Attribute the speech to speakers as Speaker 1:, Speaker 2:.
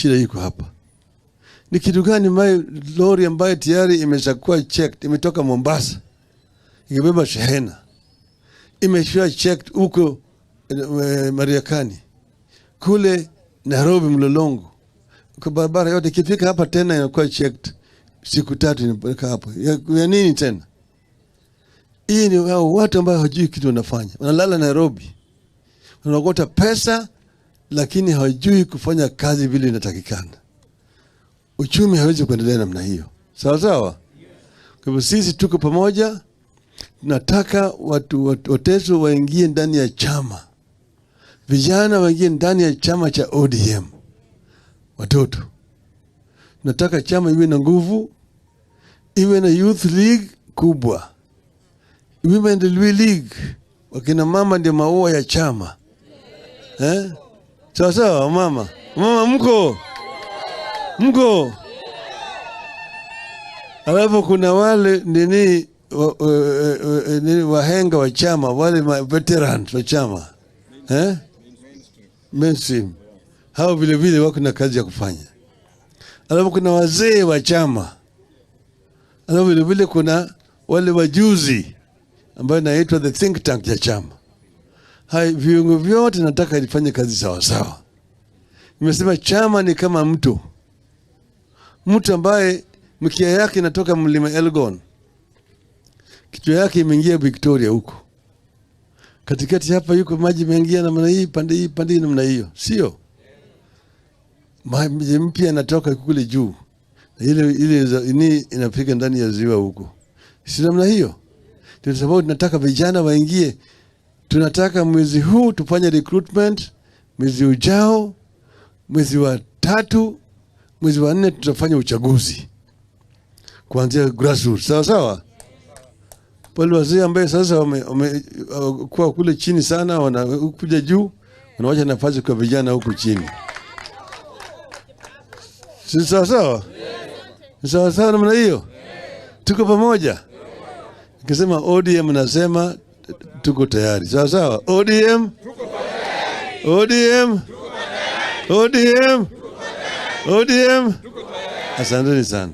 Speaker 1: Shida iko hapa. Ni kitu gani ambayo lori ambayo tayari imeshakuwa checked, imetoka Mombasa ikibeba shehena, imesha checked huko Mariakani, kule Nairobi Mlolongo, kwa barabara yote, ikifika hapa tena inakuwa checked siku 3 inapeleka hapo ya nini tena? Hii ni hao watu ambao hawajui kitu wanafanya, wanalala Nairobi, wanaokota pesa, lakini hawajui kufanya kazi vile inatakikana. Uchumi hawezi kuendelea namna hiyo, sawa sawa. Kwa hivyo sisi tuko pamoja, tunataka watu Oteso waingie ndani ya chama, vijana waingie ndani ya chama cha ODM, watoto tunataka chama iwe na nguvu, iwe na youth league kubwa, women league, wakina mama ndio maua ya chama, eh? Sawa sawa, mama mama, mko. Alafu kuna wale nini, nini wahenga wa chama, wale veterans wa chama, eh? Mainstream, hao vile vile wako na kazi ya kufanya. Alafu kuna wazee wa chama, alafu vile vile kuna wale wajuzi ambayo inaitwa the think tank ya chama. Hai viungo vyote nataka ifanye kazi sawa sawa. Nimesema chama ni kama mto, mtu ambaye mkia yake inatoka mlima Elgon, kichwa yake imeingia Victoria huko katikati hapa, yuko maji imeingia namna hii, pande hii, pande hii, namna hiyo, sio maji mpya yanatoka kule juu, ile ile ni inafika ndani ya ziwa huko, si namna hiyo? Ndio sababu tunataka vijana waingie. Tunataka mwezi huu tufanye recruitment, mwezi ujao, mwezi wa 3, mwezi wa 4 tutafanya uchaguzi kuanzia grassroots, sawa sawa. Wale wazee ambaye sasa wamekuwa kule chini sana, wanakuja juu, wanawacha nafasi kwa vijana huku chini, si sawa sawa? Sawa sawa namna hiyo, tuko pamoja. Nikisema ODM nasema tuko tayari, sawa sawa. ODM, ODM, ODM, ODM. Asanteni sana.